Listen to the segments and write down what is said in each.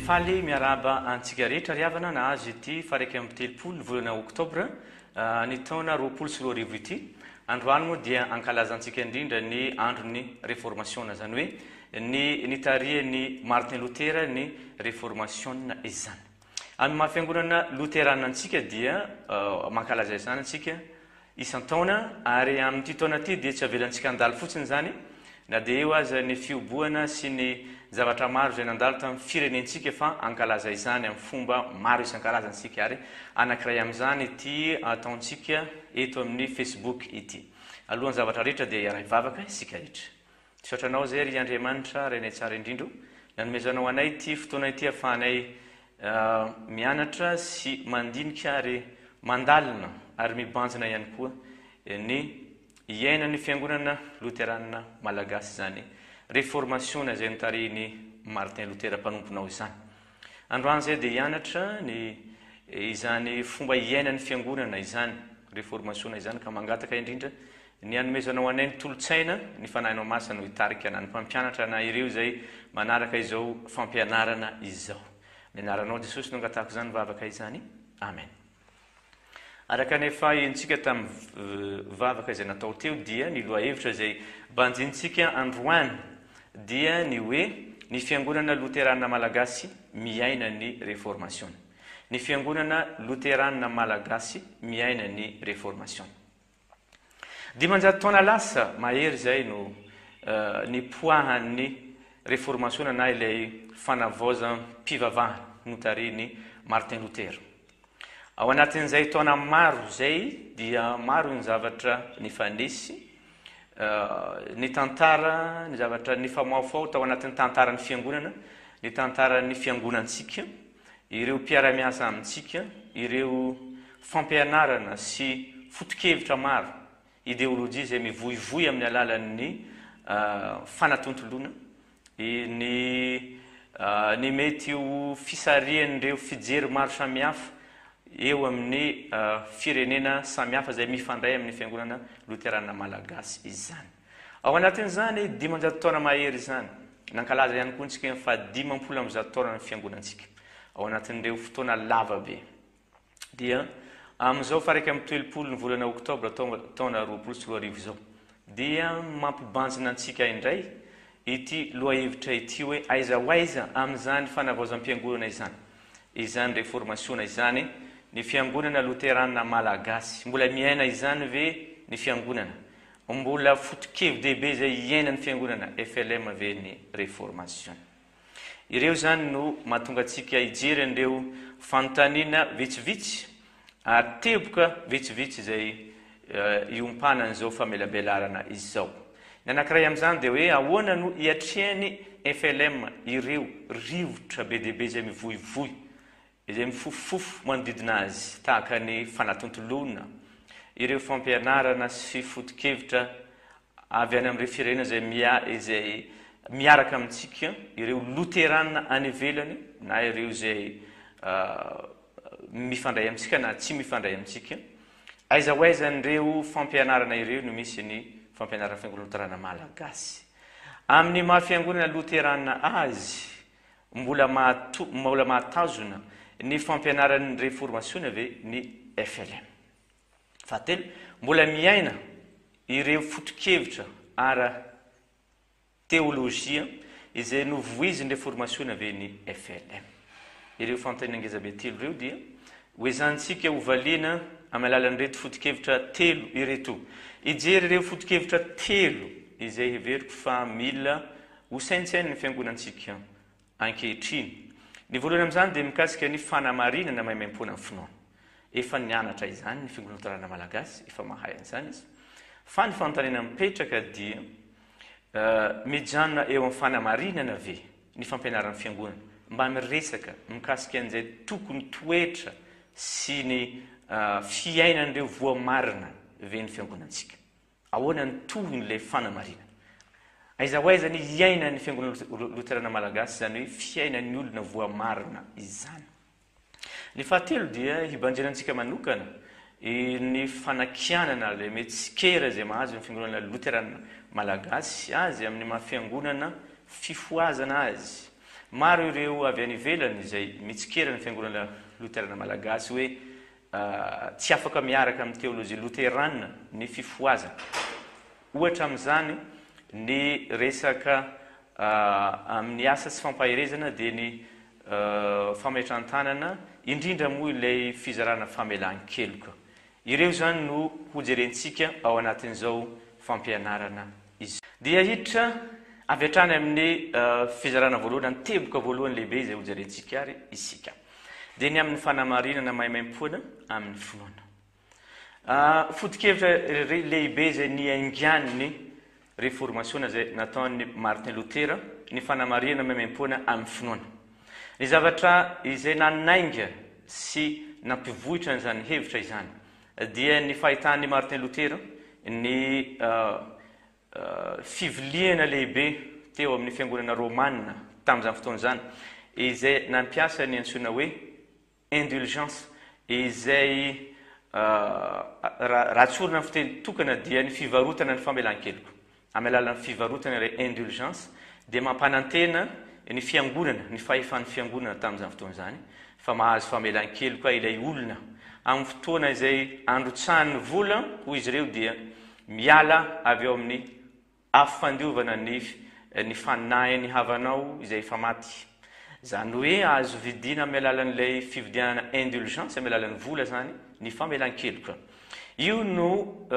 Faly miarahaba antsika rehetra ry havana nahazo ity faha 31 ny volana oktobra ny taona 2020 ity. Androany moa dia ankalazantsika indrindra ny andron'ny reformasiona, izany hoe ny nitarihan'i Martin Lotera ny reformasiona izany. Amin'ny maha fiangonana loterana antsika dia mankalaza izany antsika isan-taona ary amin'ity taona ity dia tsy avelantsika handalo fotsiny izany na dia eo aza ny fihobohana sy ny zavatra maro izay nandalo tamin'ny firenentsika fa hankalaza izany amin'ny fomba maro isan-karazany isika ary anankiray amin'izany ity ataontsika eto amin'ny Facebook ity. Alohan'ny zavatra rehetra dia hiara-hivavaka isika rehetra. Misaotra Anao izay ry Andriamanitra Rainay tsara indrindra o, nanomezanao anay ity fotoana ity ahafahanay mianatra sy mandinika ary mandalina ary mibanjina ihany koa ny iainan'ny Fiangonana Loterana Malagasy izany Reformasiona izay notarihin'i Martin Lotera mpanomponao izany. Androany izay dia hianatra ny izany fomba iainan'ny Fiangonana izany Reformasiona izany ka mangataka indrindra Ny hanomezanao anay ny tolo-tsaina, ny Fanahinao Masina no hitarika na ny mpampianatra na ireo izay manaraka izao fampianarana izao. Amin'ny anaranao Jesosy no angatahako izany vavaka izany. Amen. Araka ny efa henontsika tamin'ny vavaka izay natao teo dia ny lohahevitra izay banjintsika androany dia ny hoe ny Fiangonana Loterana Malagasy miaina ny Reformasiona. Ny Fiangonana Loterana Malagasy miaina ny Reformasiona. 500 taona lasa mahery izay no nipoahan'ny Reformasiona na ilay fanavaozam-pivavahana notarihin'i Martin Luther. Ao anatin'izay taona maro izay dia maro ny zavatra nifanesy, ny tantara, ny zavatra nifamoafao tao anatin'ny tantaran'ny Fiangonana, ny tantaran'ny Fiangonantsika. ireo mpiara-miasa amintsika, ireo fampianarana sy foto-kevitra maro, ideolojia izay mivoivoy amin'ny alalan'ny fanatontoloana ny ny mety ho fisarihan'ireo fijery maro samihafa eo amin'ny firenena samihafa izay mifandray amin'ny Fiangonana Loterana Malagasy izany. Ao anatin'izany 500 taona mahery izany, nankalaza ihany koa antsika ny faha-150 taonan'ny Fiangonantsika. Ao anatin'ireo fotoana lava be dia amin'izao faha-31 ny volana oktobra taona 2020 izao dia mampibanjina antsika indray ity lohahevitra ity hoe aiza ho aiza amin'izany fanavaozam-piangonana izany, izany reformasiona izany ny Fiangonana Loterana Malagasy. Mbola miaina izany ve ny Fiangonana? Mbola foto-kevi-dehibe izay iainan'ny Fiangonana FLM ve ny Reformation? Ireo izany no mahatonga antsika hijery an'ireo fanontaniana vitsivitsy ary teboka vitsivitsy izay iompanan'izao famelabelarana izao. Ny anankiray amin'izany dia hoe ahoana no hiatrehan'ny FLM ireo rivotra be dia be izay mivoivoy izay mifofofofo manodidina azy tahaka ny fanatontoloana ireo fampianarana sy foto-kevitra avy any amin'ireo firenena izay mia izay miaraka amintsika, ireo loterana any ivelany na ireo izay mifandray amintsika na tsy mifandray amintsika. Aiza ho aiza an'ireo fampianarana ireo no misy ny fampianaran'ny Fiangonana Loterana Malagasy. Amin'ny maha Fiangonana Loterana azy, Mbola mbola mahatazona ny fampianaran'ny reformasiona ve ny flm? Fahatelo, mbola miaina ireo foto-kevitra ara teolojia izay novoizin'ny reformasiona ve ny flm? Ireo fanontaniana ngezabe telo ireo dia hoezahantsika hovaliana amin'ny alalan'ireto foto-kevitra telo ireto. Hijery ireo foto-kevitra telo izay heveriko fa mila Ho saintsain'ny Fiangonantsika ankehitriny. Ny voalohany amin'izany dia mikasika ny fanamarinana maimaimpoana ny finoana. Efa nianatra izany ny Fiangonana Loterana Malagasy, efa mahay an'izany izy. Fa ny fanontaniana mipetraka dia, mijanona eo amin'ny fanamarinana ve ny fampianaran'ny Fiangonana mba miresaka mikasika an'izay tokony toetra sy ny fiainan'ireo voamarina ve ny Fiangonantsika? Ahoana ny tohin'ilay fanamarinana? Aiza ho aiza ny iainan'ny Fiangonana Loterana Malagasy izany hoe fiainan'ny olona voamarina izany? Ny fahatelo dia hibanjinantsika manokana ny fanakianana ilay mety tsikera izay mahazo ny Fiangonana Loterana Malagasy azy amin'ny maha fiangonana fifohazana azy. Maro ireo avy any ivelany izay mitsikera ny Fiangonana Loterana Malagasy hoe tsy afaka miaraka amin'ny teolojia loterana ny fifohazana. Ohatra amin'izany ny resaka amin'ny asa sy fampaherezana dia ny fametran-tanana, indrindra moa ilay fizarana famelan-keloka. Ireo izany no hojerentsika ao anatin'izao fampianarana izao. Dia hiditra avy hatrany amin'ny fizarana voalohany, ny teboka voalohany lehibe izay hojerentsika ary isika. Dia ny amin'ny fanamarinana maimaimpoana amin'ny finoana. Foto-kevitra lehibe izay niaingan'ny Reformasiona izay nataon'i Martin Lotera ny fanamarihana maimaimpoana amin'ny finoana. Ny zavatra izay nanainga sy nampivohitra an'izany hevitra izany dia ny fahitan'i Martin Lotera ny fiviliana lehibe teo amin'ny fiangonana romana tamin'izany fotoana izany izay nampiasa ny antsoina hoe Indulgence, izay raha tsorina ny fiteny tokana dia ny fivarotana ny famelan-keloka. Amin'ny alalan'ny fivarotana ilay indulgence dia mampanantena ny fiangonana, ny fahefan'ny fiangonana tamin'izany fotoana izany fa mahazo famelan-keloka ilay olona. Amin'ny fotoana izay androtsahany ny vola, hoy izy ireo, dia miala avy ao amin'ny Afo fandiovana ny ny fanahin'ny havanao izay efa maty. Izany hoe azo vidiana amin'ny alalan'ilay fividianana indulgence, amin'ny alalan'ny vola izany, ny famelan-keloka. Io no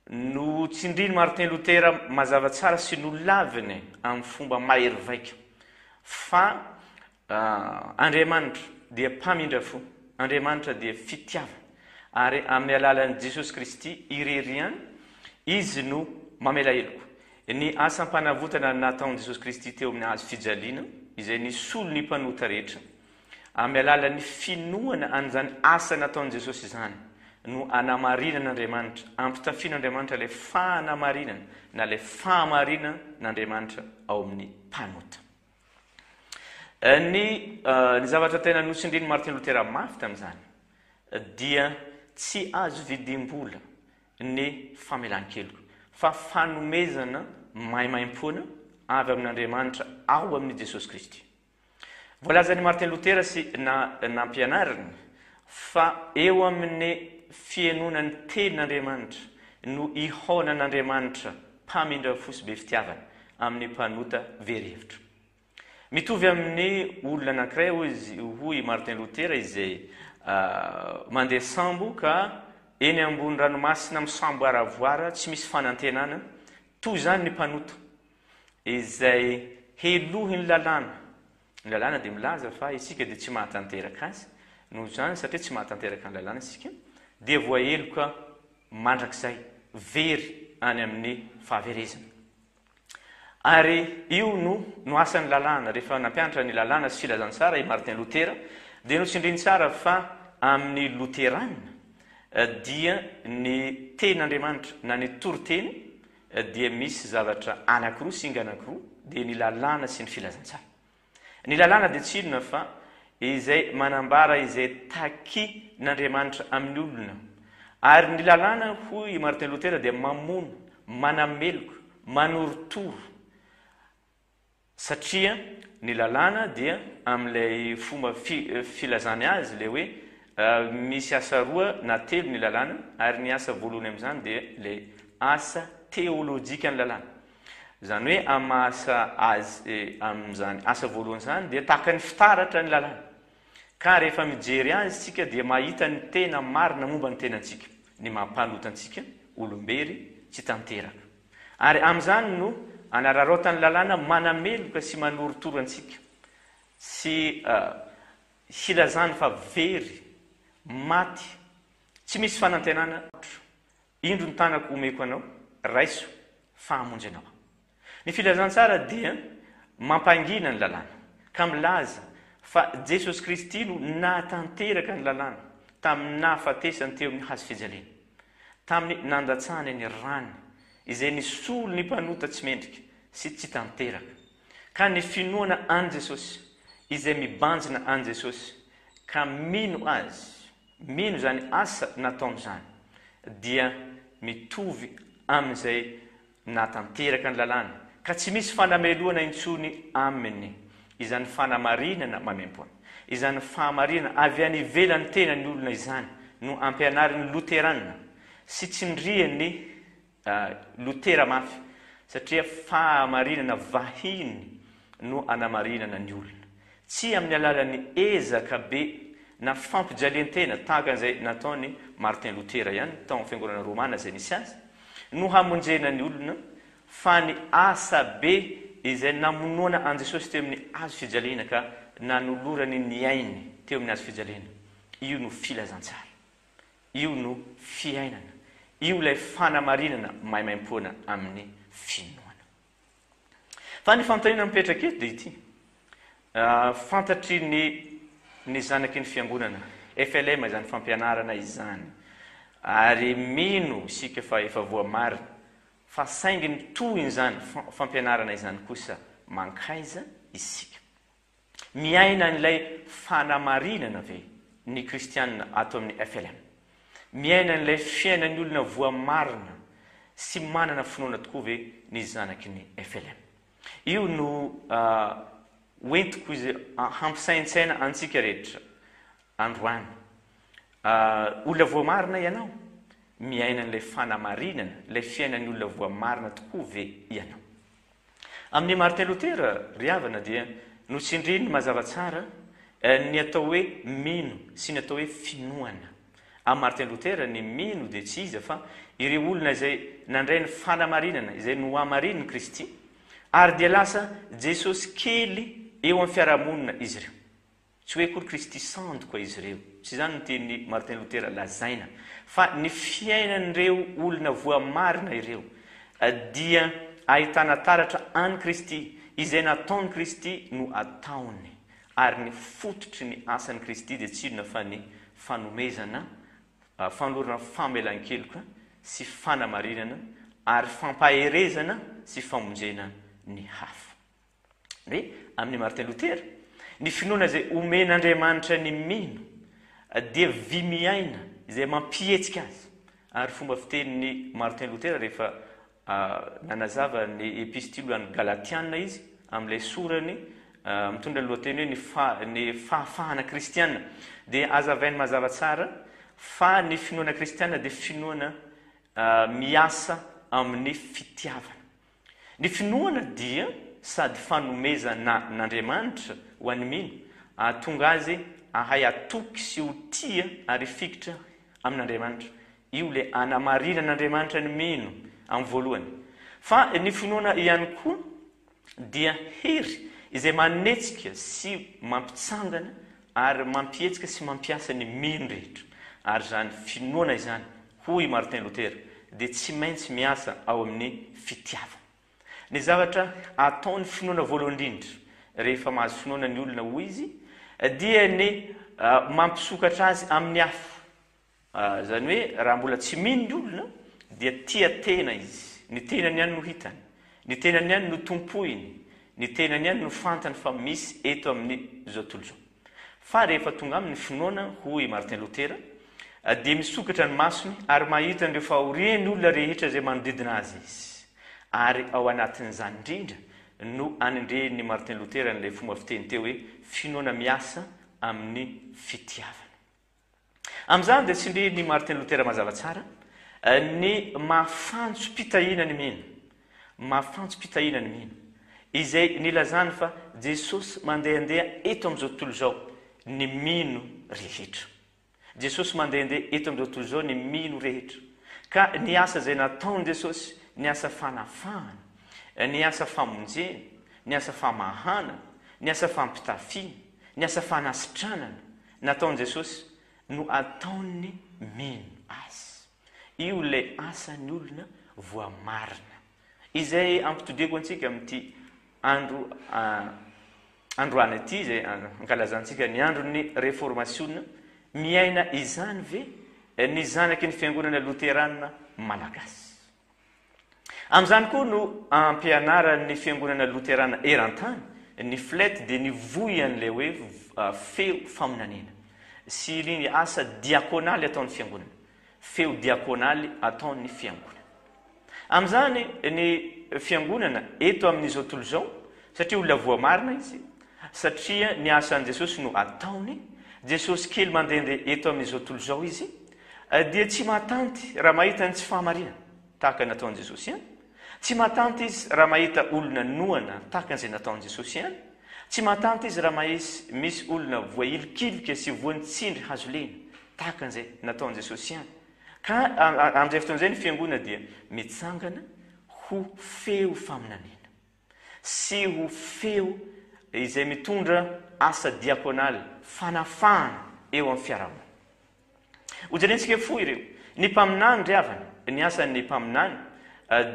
notsindrin'i Martin Luther mazava tsara sy nolaviny amin'ny fomba mahery vaika fa Andriamanitra dia mpamindra fo, Andriamanitra dia fitiavana, ary amin'ny alalan'i Jesosy Kristy irery ihany Izy no mamela heloka. Ny asam-panavotana nataon'i Jesosy Kristy teo amin'ny hazo fijaliana, izay nisolo ny mpanota rehetra, amin'ny alalan'ny finoana an'izany asa nataon'i Jesosy izany no anamarinan'Andriamanitra, ampitafian'Andriamanitra ilay fanamarinana na ilay fahamarinan'Andriamanitra ao amin'ny mpanota. Ny ny zavatra tena notsindrin'i Martin Luther mafy tamin'izany dia tsy azo vidim-bola ny famelan-keloka fa fanomezana maimaimpoana avy amin'Andriamanitra ao amin'i Jesosy Kristy. Voalazan'i Martin Luther sy na nampianariny fa eo amin'ny fihenoana ny tenin'Andriamanitra no ihaonan'Andriamanitra mpamindra fo sy be fitiavana amin'ny mpanota very hevitra. Mitovy amin'ny olona anankiray hoy izy, hoy i Martin Luther izay mandeha sambo ka eny ambony ranomasina misamboaravoara tsy misy fanantenana, toy izany ny mpanota izay helohin'ny lalàna. Ny lalàna dia milaza fa isika dia tsy mahatanteraka azy, noho izany satria tsy mahatanteraka ny lalàna isika dia voaheloka mandrakizay, very any amin'ny fahaverezana. Ary io no no asan'ny lalàna. Rehefa nampianatra ny lalàna sy filazantsara i Martin Lotera, dia notsindriny tsara fa amin'ny Loterana dia ny Tenin'Andriamanitra na ny toriteny dia misy zavatra anankiroa, singa anankiroa, dia ny lalàna sy ny filazantsara. Ny lalàna dia tsy inona fa izay manambara izay takin'Andriamanitra amin'ny olona. Ary ny lalàna, hoy i Martin Lotera, dia mamono, manameloka, manorotoro. Satria ny lalàna dia amin'ilay fomba filazany azy, ilay hoe misy asa roa na telo ny lalàna, ary ny asa voalohany amin'izany dia ilay asa teolojikan'ny lalàna. Izany hoe amin'ny maha asa azy amin'izany asa voalohany izany dia tahaka ny fitaratra ny lalàna. Ka rehefa mijery azy isika dia mahita ny tena marina momba ny tenantsika, ny maha mpanota antsika, olom-bery, tsy tanteraka. Ary amin'izany no anararaotan'ny lalàna manameloka sy manorotoro antsika sy hilazany fa very, maty, tsy misy fanantenana, Indro ny tanako omeko anao, raiso fa hamonjy anao aho. Ny filazantsara dia mampangina ny lalàna, ka milaza fa Jesosy Kristy no nahatanteraka ny lalàna tamin'ny nahafatesany teo amin'ny hazo fijaliana, tamin'ny nandatsahany ny rany izay nisolo ny mpanota tsy mendrika sy tsy tanteraka. Ka ny finoana an'i Jesosy, izay mibanjina an'i Jesosy ka mino Azy, Mino izany asa nataony izany dia mitovy amin'izay nahatanteraka ny lalàna. ka tsy misy fanamelohana intsony aminy izany fanamarinana maimaimpoana. Izany fahamarinana avy any ivelan'ny tenan'ny olona izany no ampianarin'ny Loterana sy tsindrian'ny Lotera mafy satria fahamarinana vahiny no anamarinana ny olona. Tsy amin'ny alalan'ny ezaka be na fampijalian-tena tahaka an'izay nataon'i Martin Lotera ihany tao amin'ny fiangonana romana izay nisy azy no hamonjena ny olona fa ny asa be izay namonoana an'i Jesosy teo amin'ny hazo fijaliana ka nanolorany ny ainy teo amin'ny hazo fijaliana. Io no filazantsara. Io no fiainana. Io ilay fanamarinana maimaimpoana amin'ny finoana. Fa ny fanontaniana mipetraka eto dia ity, Fantatry ny ny zanaky ny Fiangonana, FLM, izany fampianarana izany, ary mino isika fa efa voamarina, fa saingy ny tohin'izany fampianarana izany kosa mankaiza isika? Miaina an'ilay fanamarinana ve ny kristiana ato amin'ny FLM? Miaina an'ilay fiainan'ny olona voamarina sy manana finoana tokoa ve ny zanaky ny FLM? Io no hoentiko izy hampisaintsaina antsika rehetra androany. Olona voamarina ianao? Miaina an'ilay fanamarinana, ilay fiainan'ny olona voamarina tokoa ve ianao? Amin'i Martin Luther, ry havana, dia notsindriny mazava tsara ny atao hoe mino sy ny atao hoe finoana. Amin'i Martin Luther, ny mino dia tsy iza fa ireo olona izay nandray ny fanamarinana izay nohamarinin'i Kristy, ary dia lasa Jesosy kely eo amin'ny fiarahamonina izy ireo. Tsy hoe akory Kristy sandoka izy ireo, tsy izany no tian'i Martin Lotera lazaina, fa ny fiainan'ireo olona voamarina ireo dia ahitana taratra an'i Kristy, izay nataon'i Kristy no ataony, ary ny fototry ny asan'i Kristy dia tsy inona fa ny fanomezana, fanolorana famelan-keloka sy fanamarinana ary fampaherezana sy famonjena ny hafa. Hoe amin'i Martin Luther, ny finoana izay omen'Andriamanitra ny mino dia vy miaina izay mampihetsika azy. Ary fomba fitenin'i Martin Luther rehefa nanazava ny epistily ho an'ny Galatiana izy amin'ilay sorany mitondra ny lohateny hoe ny ny fahafahana kristiana dia azavainy mazava tsara fa ny finoana kristiana dia finoana miasa amin'ny fitiavana. Ny finoana dia sady fanomezana n'Andriamanitra ho an'ny mino, ahatonga azy hahay hatoky sy ho tia ary hifikitra amin'Andriamanitra. Io ilay anamarinan'Andriamanitra ny mino amin'ny voalohany. Fa ny finoana ihany koa dia hery izay manetsika sy mampitsangana ary mampihetsika sy mampiasa ny mino rehetra. Ary izany finoana izany, hoy i Martin Lotera, dia tsy maintsy miasa ao amin'ny fitiavana. Ny zavatra ataon'ny finoana voalohany indrindra rehefa mahazo finoana ny olona, hoy izy, dia ny mampisokatra azy amin'ny hafa. Izany hoe raha mbola tsy mino ny olona dia tia tena izy, ny tenany ihany no hitany, ny tenany ihany no tompoiny, ny tenany ihany no fantany fa misy eto amin'izao tontolo izao. Fa rehefa tonga aminy ny finoana, hoy i Martin Lotera, dia misokatra ny masony ary mahita an'ireo fahorian'ny olona rehetra izay manodidina azy izy. Ary ao anatin'izany indrindra no anendrehin'i Martin Lotera an'ilay fomba fiteny teo hoe finoana miasa amin'ny fitiavana. Amin'izany dia tsindrian'i Martin Lotera mazava tsara ny maha fantsom-pitahiana ny mino, maha fantsom-pitahiana ny mino, izay nilazany fa Jesosy mandehandeha eto amin'izao tontolo izao ny mino rehetra. Jesosy mandehandeha eto amin'izao tontolo izao ny mino rehetra. Ka ny asa izay nataon'i Jesosy, ny asa fanafahana, ny asa famonjena, ny asa famahana, ny asa fampitafiana, ny asa fanasitranana, nataon'i Jesosy no ataon'ny mino Azy. Io ilay asan'ny olona voamarina. Izay ampitodiako antsika amin'ity andro androany ity, izay ankalazantsika ny andron'ny Reformasiona, miaina izany ve ny zanaky ny Fiangonana Loterana Malagasy? Amin'izany koa no ampianaran'ny Fiangonana Loterana eran-tany ny flet dia nivoy an'ilay hoe feo faminaniana sy ny asa diakonaly ataon'ny Fiangonana. Feo diakonaly ataon'ny Fiangonana. Amin'izany ny. Fiangonana eto amin'izao tontolo izao, satria olona voamarina izy, satria ny asan'i Jesosy no ataony, Jesosy kely mandehandeha eto amin'izao tontolo izao izy, dia tsy mahatanty raha mahita ny tsy fahamarinana, tahaka ny nataon'i Jesosy ihany. Tsy mahatanty izy raha mahita olona noana, tahaka an'izay nataon'i Jesosy ihany. Tsy mahatanty izy raha mahisy misy olona voahilikilika sy voan'ny tsindry hazolena, tahaka an'izay nataon'i Jesosy ihany. Ka amin'izay fotoana izay ny Fiangonana dia mitsangana ho feo faminaniana sy ho feo izay mitondra asa diakonaly, fanafahana eo amin'ny fiarahamonina. Hojerentsika fohy ireo. Ny mpaminany ry havana, ny asan'ny mpaminany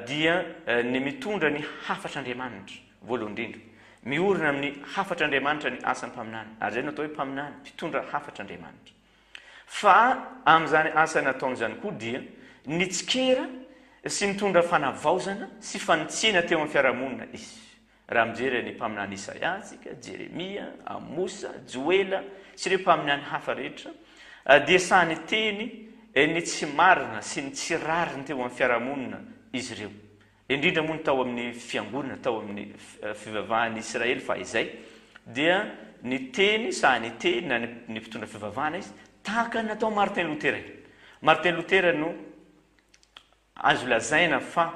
dia ny mitondra ny hafatr'Andriamanitra, voalohany indrindra. Miorina amin'ny hafatr'Andriamanitra ny asan'ny mpaminany, ary izay no atao hoe mpaminany, mpitondra hafatr'Andriamanitra. Fa amin'izany asa nataony izany koa dia nitsikera sy nitondra fanavaozana sy fanitsiana teo amin'ny fiarahamonina izy. Raha mijery ny mpaminany Isaia isika, Jeremia, Amosa, Joela sy ireo mpaminany hafa rehetra dia sahy niteny ny tsy marina sy ny tsy rariny teo amin'ny fiarahamonina izy ireo. Indrindra moa ny tao amin'ny fiangonana, tao amin'ny fivavahan'ny Israely fahizay, dia niteny, sahy niteny na ny mpitondra fivavahana izy, tahaka ny nataon'i Martin Luther iny. Martin Luther no azo lazaina fa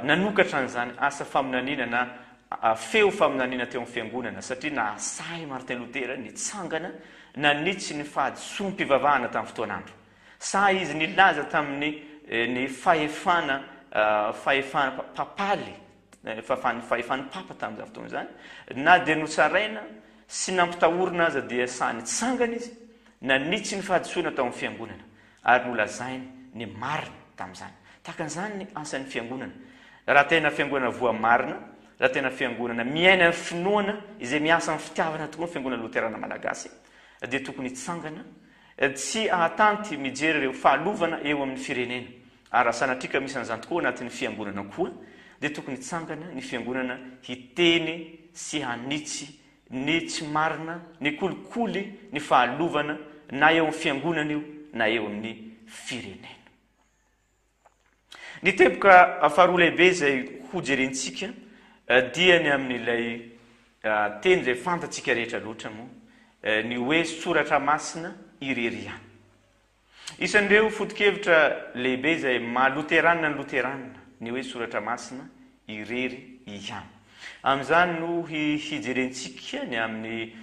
nanokatra an'izany asa faminaniana na feo faminaniana teo amin'ny fiangonana, satria nahasahy Martin Luther nitsangana nanitsy ny fahadisoam-pivavahana tamin'ny fotoan'andro. Sahy izy nilaza tamin'ny ny fahefana fahefana papaly, fahefan'ny fahefan'ny papa tamin'izany fotoana izany, na dia notsaraina sy nampitahorina aza dia sahy nitsangana izy, nanitsy ny fahadisoana tao amin'ny fiangonana ary nolazainy ny marina tamin'izany. Tahaka an'izany ny asan'ny fiangonana. Raha tena fiangonana voamarina, raha tena fiangonana miaina ny finoana izay miasa amin'ny fitiavana tokoa ny fiangonana loterana malagasy dia tokony hitsangana Tsy hahatanty mijery ireo fahalovana eo amin'ny firenena. Ary raha sanatria ka misy an'izany tokoa anatin'ny fiangonana koa, dia tokony hitsangana ny fiangonana hiteny sy hanitsy ny tsy marina, ny kolikoly, ny fahalovana, na eo amin'ny fiangonana io na eo amin'ny firenena. Ny teboka faharoa lehibe izay hojerentsika dia ny amin'ilay teny izay fantatsika rehetra loatra moa, ny hoe soratra masina irery ihany. Isan'ireo foto-kevitra lehibe izay maha loteranina ny loteranina ny hoe soratra masina irery ihany. Amin'izany no hijerentsika ny amin'ny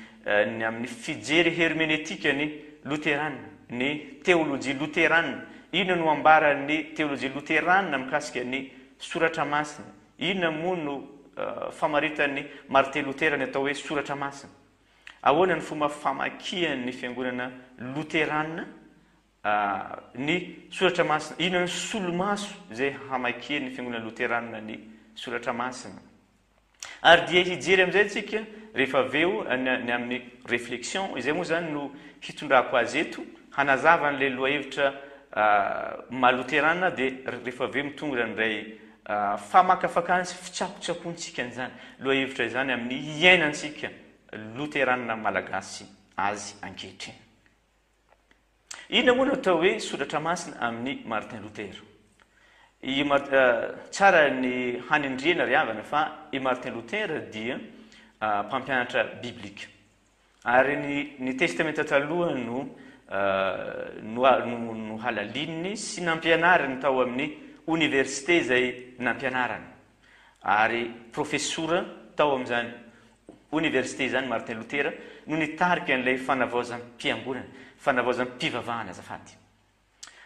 ny amin'ny fijery hermenetikan'ny Loterana, ny teolojia loterana. Inona no ambaran'ny teolojia loterana mikasika ny Soratra Masina? Inona moa no famaritan'i Martin Lotera ny atao hoe Soratra Masina? Ahoana ny fomba famakian'ny Fiangonana Loterana Ny Soratra Masina. Inona ny solomaso izay hamakian'ny Fiangonana Loteranina ny Soratra Masina? Ary dia hijery amin'izay isika rehefa avy eo ny amin'ny réflexion, izay moa izany no hitondrako azy eto, hanazava an'ilay lohahevitra maha Loterana dia rehefa avy eo mitondra an'ilay famakafakana sy fitsakotsakoantsika an'izany lohahevitra izany amin'ny hiainantsika Loteranina Malagasy azy ankehitriny. Inona moa no atao hoe soratra masina amin'i Martin Luther? I Tsara ny hanindriana ry havana fa i Martin Luther dia mpampianatra biblika. Ary ny ny Testamenta Taloha no no nohalalininy sy nampianariny tao amin'ny oniversite izay nampianarany. Ary profesora tao amin'izany oniversite izany Martin Lotera no nitarika an'ilay fanavaozam-piangonana, fanavaozam-pivavahana azafady.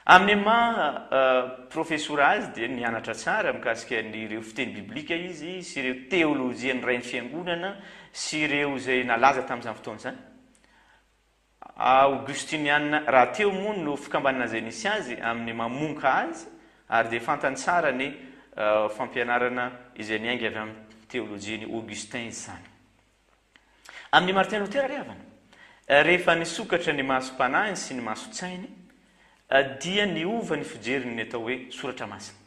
Amin'ny maha profesora azy dia nianatra tsara mikasika an'ireo fiteny biblika izy sy ireo teolojian'ny Rain'ny Fiangonana sy ireo izay nalaza tamin'izany fotoana izany. Aogostiniana rahateo moa no fikambanana izay nisy azy amin'ny maha monka azy ary dia fantany tsara ny fampianarana izay niainga avy amin'ny teolojian'i Augustin izany. Amin'i Martin Luther ry havana, rehefa nisokatra ny masom-panahiny sy ny mason-tsainy dia niova ny fijeriny ny atao hoe soratra masina.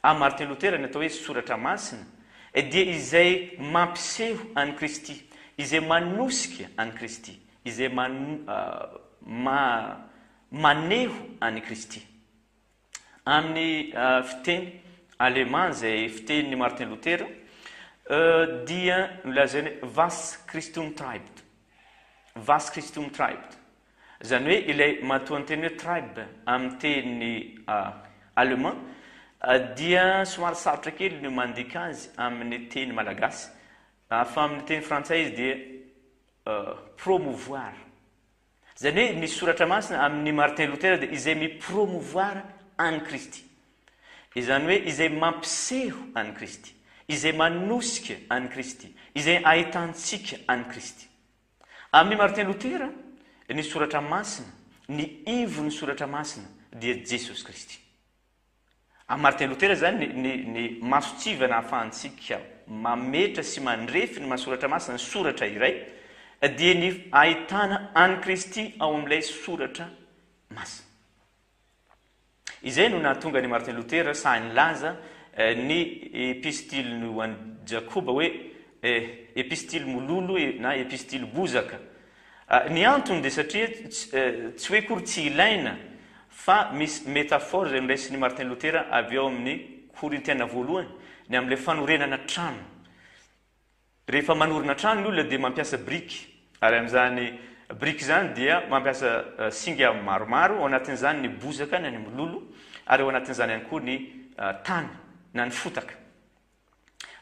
Amin'i Martin Lotera, ny atao hoe Soratra Masina dia izay mampiseho an'i Kristy, izay manosika an'i Kristy, izay maneho an'i Kristy. Amin'ny fiteny. alemà izay fitenin'i Martin Lotera dia nolazainy hoe Was Christum treibt. Was Christum treibt. Izany hoe ilay matoanteny hoe treib amin'ny teny allemand dia somary sarotra kely ny mandika azy amin'ny teny malagasy fa amin'ny teny frantsay izy dia promouvoir. Izany hoe ny soratra masina amin'i Martin Luther dia izay mi-promouvoir an'i Kristy. Izany hoe izay mampiseho an'i Kristy, izay manosika an'i Kristy, izay ahitantsika an'i Kristy. Amin'i Martin Luther, ny soratra masina, ny ivon'ny soratra masina dia Jesosy Kristy. Amin'i Martin Luther izany, ny, ny, ny mason-tsivana ahafahantsika mametra sy mandrefy ny maha-soratra masina ny soratra iray dia ny ahitana an'i Kristy ao amin'ilay soratra masina. Izay no nahatonga an'i Martin Luther sahy nilaza ny epistiliny ho an'i Jakoba hoe epistily mololo na epistily bozaka. Ny antony dia satria tsy hoe akory tsy ilaina fa misy métaphore izay noraisin'i Martin Luther avy ao amin'ny Korintiana voalohany ny amin'ilay fanorenana trano. Rehefa manorina trano ny olona dia mampiasa biriky ary amin'izany biriky izany dia mampiasa singa maromaro, ao anatin'izany ny bozaka na ny mololo ary ao anatin'izany ihany koa ny tany na ny fotaka.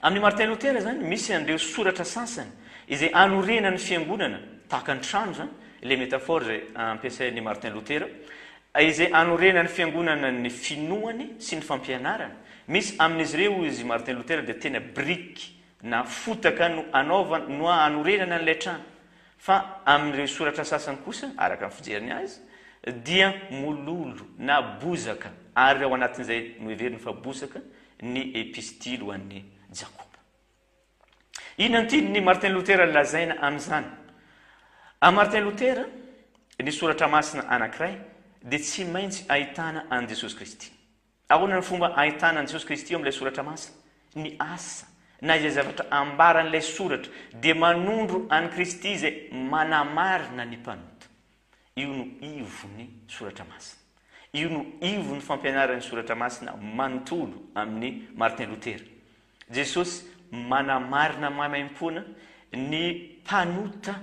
Amin'i Martin Luther izany, misy an'ireo soratra sasany izay anorenan'ny fiangonana, tahaka ny trano izany, ilay métaphore izay ampiasain'i Martin Luther, izay anorenan'ny fiangonana ny finoany sy ny fampianarany. Misy amin'izy ireo, hoy izy Martin Luther, dia tena biriky na fotaka no anaovana, no anorenana an'ilay trano. Fa amin'ireo soratra sasany kosa, araka ny fijeriny azy, dia mololo na bozaka, ary ao anatin'izay noheveriny fa bozaka, ny epistily ho an'i Jakoba. Inona no tian'i Martin Lotera lazaina amin'izany? Amin'i Martin Lotera, ny soratra masina anankiray dia tsy maintsy ahitana an'i Jesosy Kristy. Ahoana no fomba ahitana an'i Jesosy Kristy eo amin'ilay soratra masina? Ny asa, na izay zavatra ambaran'ilay soratra, dia manondro an'i Kristy izay manamarina ny mpanota. Io no ivon'ny soratra masina. Io no ivon'ny fampianaran'ny soratra masina manontolo amin'i Martin Lotera. Jesosy manamarina maimaimpoana ny mpanota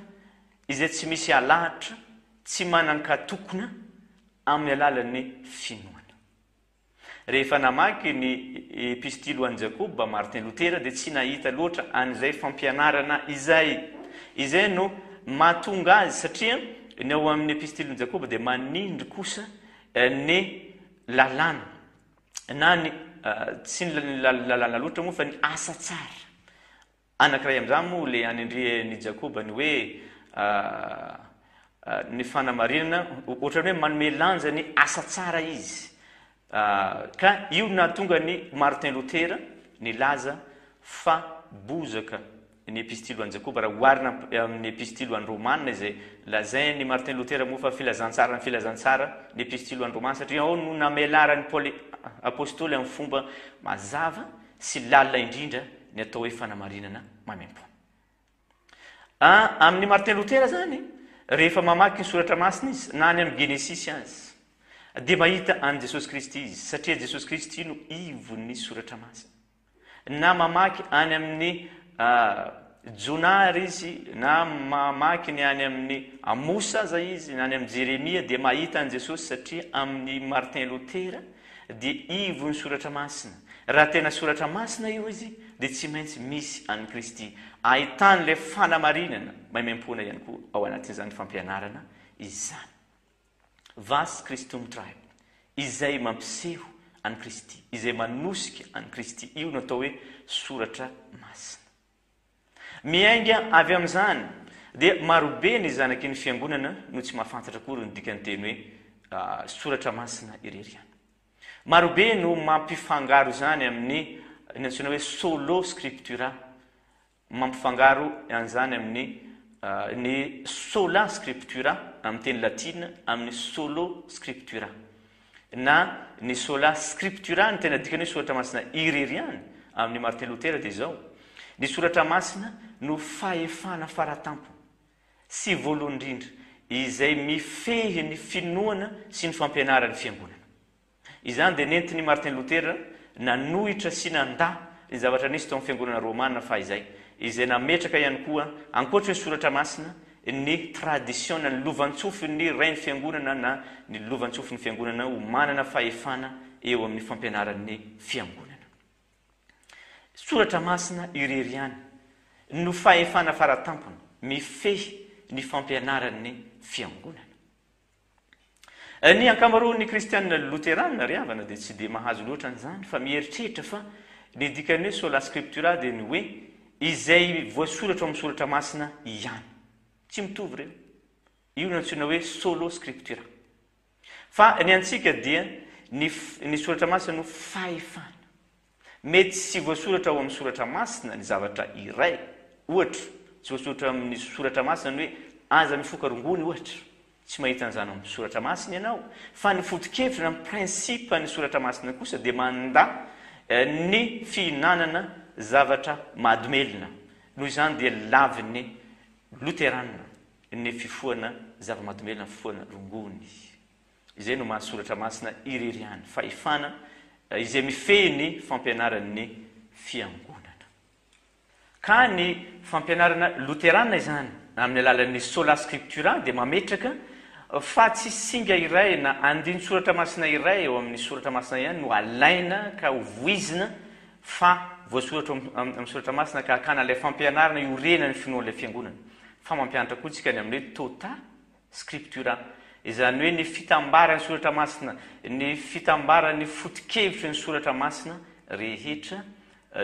izay tsy misy alahatra, tsy manan-katokona, amin'ny alalan'ny finoana. Rehefa namaky ny Epistily ho an'i Jakoba, Martin Lotera dia tsy nahita loatra an'izay fampianarana izay. Izay no mahatonga azy, satria ny ao amin'ny Epistilin'i Jakoba dia manindry kosa ny lalàna, na ny, tsy ny lalàna loatra moa fa ny asa tsara. Anankiray amin'izany moa ilay anendrehan'i Jakoba ny hoe ny fanamarinana, ohatran'ny hoe manome lanja ny asa tsara izy. Ka io no nahatonga an'i Martin Lotera nilaza fa bozaka ny epistily ho an'i Jakoba raha oharina amin'ny epistily ho an'ny Romana izay lazain'i Martin Lotera moa fa filazantsaran'ny filazantsara ny epistily ho an'ny Romana satria ao no namelaran'i Paoly apostoly amin'ny fomba mazava sy lalina indrindra ny atao hoe fanamarinana maimaimpoana. A Amin'i Martin Lotera izany, rehefa mamaky ny Soratra Masina izy, na any amin'ny Genesisy aza, dia mahita an'i Jesosy Kristy izy, satria Jesosy Kristy no ivon'ny Soratra Masina. Na mamaky any amin'ny Jona ary izy, na mamaky ny any amin'ny Amosa aza izy, na any amin'i Jeremia, dia mahita an'i Jesosy, satria amin'i Martin Lotera, dia ivon'ny Soratra Masina. Raha tena Soratra Masina io izy dia tsy maintsy misy an'i Kristy. Ahitany ilay fanamarinana maimaimpoana ihany koa ao anatin'izany fampianarana izany. Was Christum treibt, izay mampiseho an'i Kristy, izay manosika an'i Kristy, io no atao hoe Soratra Masina. Miainga avy amin'izany dia marobe ny zanaky ny fiangonana no tsy mahafantatra akory ny dikan'ny teny hoe soratra masina irery ihany. Marobe no mampifangaro izany amin'ny ny antsoina hoe solo scriptura, mampifangaro an'izany amin'ny ny sola scriptura amin'ny teny latina amin'ny solo scriptura. Na ny sola scriptura, ny tena dikany hoe soratra masina irery ihany, amin'i Martin Lotera dia izao, Ny soratra masina no fahefana faratampony sy voalohany indrindra izay mifehy ny finoana sy ny fampianaran'ny Fiangonana. Izany dia nentin'i Martin Lotera nanohitra sy nandà ny zavatra nisy tao amin'ny Fiangonana Romana fahizay, izay nametraka ihany koa, ankoatry ny Soratra Masina, ny tradisiona, ny lovantsofin'ny Rain'ny Fiangonana na ny lovantsofin'ny Fiangonana ho manana fahefana eo amin'ny fampianaran'ny Fiangonana. Soratra Masina irery ihany no fahefana faratampony mifehy ny fampianaran'ny Fiangonana. Ny ankamaroan'ny kristiana loterana ry havana dia tsy dia mahazo loatra an'izany fa mieritreritra fa ny dikan'ny hoe sola scriptura dia ny hoe izay voasoratra ao amin'ny soratra masina ihany. Tsy mitovy ireo. Io no antsoina hoe solo scriptura. Fa ny antsika dia ny ny soratra masina no fahefana. Mety tsy voasoratra ao amin'ny soratra masina ny zavatra iray. Ohatra, tsy voasoratra amin'ny soratra masina ny hoe aza mifoka rongony ohatra. Tsy mahita an'izany ao amin'ny soratra masina ianao. Fa ny foto-kevitra na ny principe ny soratra masina kosa dia mandà ny fihinanana zavatra mahadomelina. Noho izany dia lavin'ny Loterana ny fifohana zava-mahadomelina, fifohana rongony. Izay no maha Soratra Masina irery ihany, fahefana izay mifehy ny fampianaran'ny Fiangonana. Ka ny fampianarana loterana izany, amin'ny alalan'ny Sola Scriptura, dia mametraka fa tsy singa iray na andinin-tsoratra masina iray ao amin'ny Soratra Masina ihany no alaina ka hovoizina fa voasoratra ao amin'ny Soratra Masina ka hakana ilay fampianarana iorenan'ny finoan'ilay Fiangonana. Fa mampianatra koa isika ny amin'ny hoe Tota Scriptura, izany hoe ny fitambaran'ny Soratra Masina, ny fitambaran'ny foto-kevitry ny Soratra Masina rehetra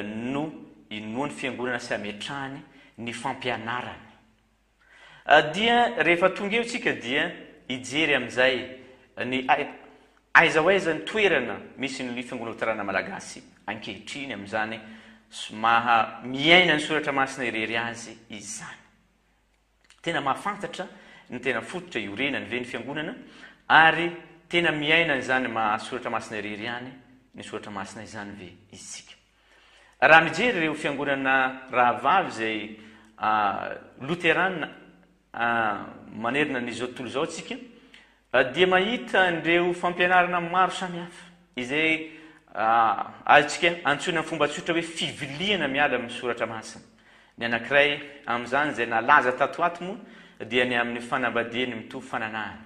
no inoan'ny Fiangonana sy ametrahany ny fampianarany. Dia rehefa tonga eo isika dia hijery amin'izay ny aiza ho aiza ny toerana misy ny Fiangonana Loterana Malagasy ankehitriny amin'izany maha miaina ny Soratra Masina irery azy izany. Tena mahafantatra ny tena fototra iorenany ve ny Fiangonana ary tena miaina an'izany maha Soratra Masina irery ihany ny Soratra Masina izany ve isika? Raha mijery ireo Fiangonana rahavavy izay Loterana manerana an'izao tontolo izao isika dia mahita an'ireo fampianarana maro samihafa izay azontsika antsoina amin'ny fomba tsotra hoe fiviliana miala amin'ny Soratra Masina. Ny anankiray amin'izany izay nalaza tato ho ato moa dia ny amin'ny fanambadiany mitovy fananahana.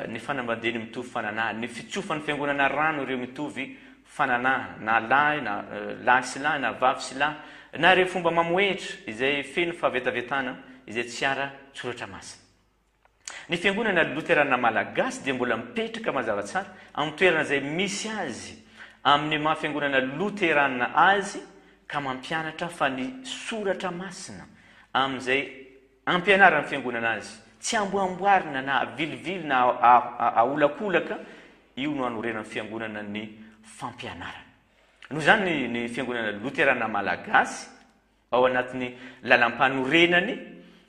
Ny fanambadiany mitovy fananahana, ny fitsofan'ny fiangonana rano ireo mitovy fananahana, na lahy na lahy sy lahy na vavy sy lahy, na ireo fomba mamohehitra izay feno fahavetavetana izay tsy ara-tsoratra masina. Ny Fiangonana Loterana Malagasy dia mbola mipetraka mazava tsara amin'ny toerana izay misy azy amin'ny maha Fiangonana Loterana azy ka mampianatra fa ny Soratra Masina amin'izay ampianaran'ny Fiangonana azy, tsy amboamboarina na avilivily na aolakolaka, io no anorenan'ny Fiangonana ny fampianarana. Noho izany ny Fiangonana Loterana Malagasy Ao anatin'ny lalampanorenany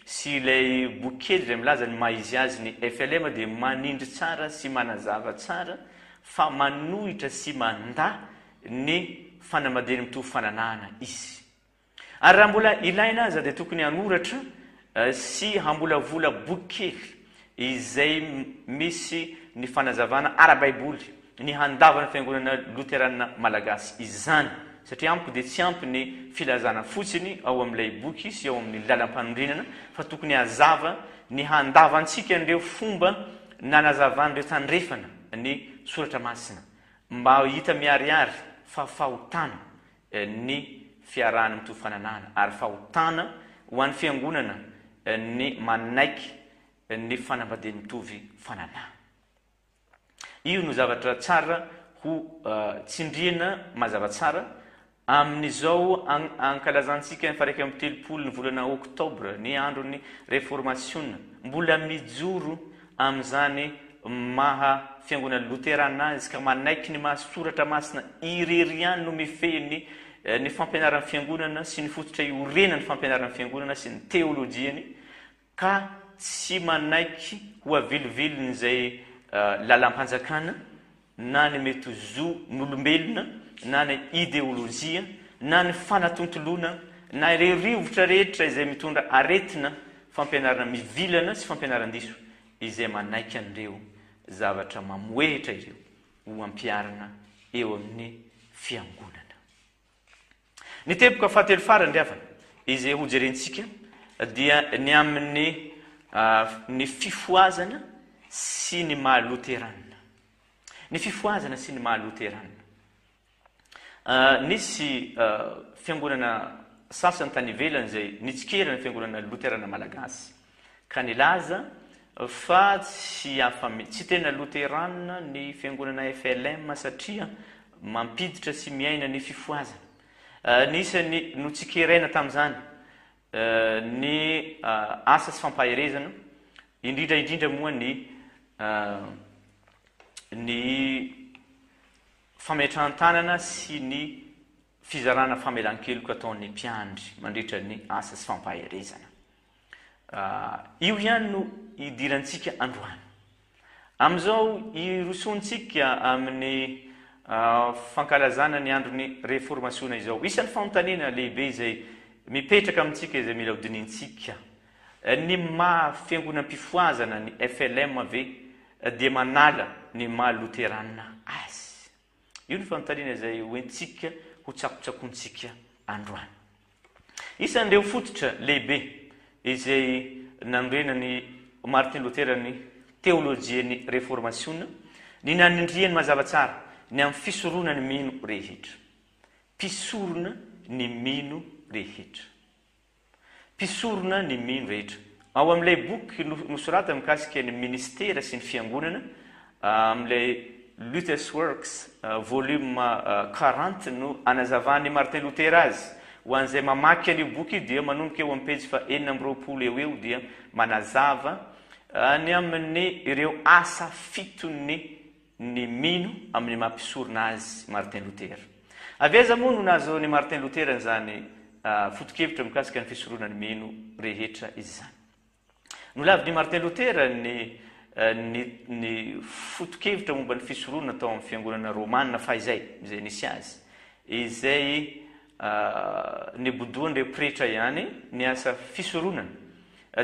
sy ilay boky kely izay milaza ny maha izy azy ny FLM dia manindry tsara sy manazava tsara fa manohitra sy mandà ny fanambadiany mitovy fananahana izy. Ary raha mbola ilaina aza dia tokony hanoratra sy hamolavola boky kely izay misy ny fanazavana ara-baiboly ny handavan'ny Fiangonana Loterana Malagasy izany, satria amiko dia tsy ampy ny filazana fotsiny ao amin'ilay boky sy ao amin'ny lalam-panorenana fa tokony hazava ny handavantsika an'ireo fomba nanazavan'ireo tandrefana ny Soratra Masina mba ho hita miharihary fa fahotana ny fiarahana mitovy fananahana ary fahotana ho an'ny Fiangonana ny manaiky ny fanambadiany mitovy fananahana. Io no zavatra tsara ho tsindriana mazava tsara amin'izao ankalazantsika ny faha-31 ny volana oktobra, ny andron'ny Reformasiona. Mbola mijoro amin'izany maha Fiangonana Loterana azy ka manaiky ny maha Soratra Masina irery ihany no mifehy ny ny fampianaran'ny Fiangonana sy ny fototra iorenan'ny fampianaran'ny Fiangonana sy ny teolojiany ka tsy manaiky ho avilivilin'izay lalam-panjakana na ny mety ho zon'olombelona na ny ideolojia na ny fanatontoloana na ireo rivotra rehetra izay mitondra aretina fampianarana mivilana sy fampianaran-diso izay manaiky an'ireo zavatra mamohehitra ireo ho ampiharina eo amin'ny. Fiangonana. Ny teboka fahatelo farany ry havana, izay hojerentsika dia ny amin'ny ny fifohazana sy ny maha loterana. Ny fifohazana sy ny maha loterana. Nisy fiangonana sasany tany ivelany izay nitsikera ny fiangonana loterana malagasy ka nilaza fa tsy afa tsy tena loterana ny fiangonana FLM satria mampiditra sy miaina ny fifohazana. Anisan'ny notsikeraina tamin'izany ny asa sy fampaherezana, indrindra indrindra moa ny ny Fametrahan-tanana sy ny fizarana famelan-keloka ataon'ny mpiandry mandritra ny asa sy fampaherezana. Io ihany no idirantsika androany. Amin'izao irosoantsika amin'ny fankalazana ny andron'ny Reformasiona izao. Isan'ny fanontaniana lehibe izay mipetraka amintsika izay mila hodinihintsika, ny maha fiangonam-pifohazana ny FLM ve dia manala ny maha loterana azy? Io no fanontaniana izay hoentintsika ho tsakotsakontsika androany. Isan'ireo fototra lehibe izay nanorenan'i Martin Lotera ny teolojian'ny Reformasiona ny nanindriany mazava tsara ny amin'ny fisoronan'ny mino rehetra. Mpisorona ny mino rehetra. Mpisorona ny mino rehetra. Ao amin'ilay boky nosoratany mikasika ny ministera sy ny fiangonana, amin'ilay Luther's Works, volume 40 no anazavan'i Martin Luther azy. Ho an'izay mamaky an'io boky io dia manomboka eo amin'ny pejy faha 26 eo eo dia manazava ny amin'ny ireo asa fiton'ny ny mino amin'ny maha mpisorona azy Martin Luther. Avy aiza moa no nahazoan'i Martin Luther an'izany foto-kevitra mikasika ny fisoronan'ny mino rehetra izany? Nolavin'i Martin Luther ny ny ny foto-kevitra momba ny fisoronana tao amin'ny fiangonana romana fahizay izay nisy azy, izay nibodoan'ireo pretra ihany ny asa fisoronana,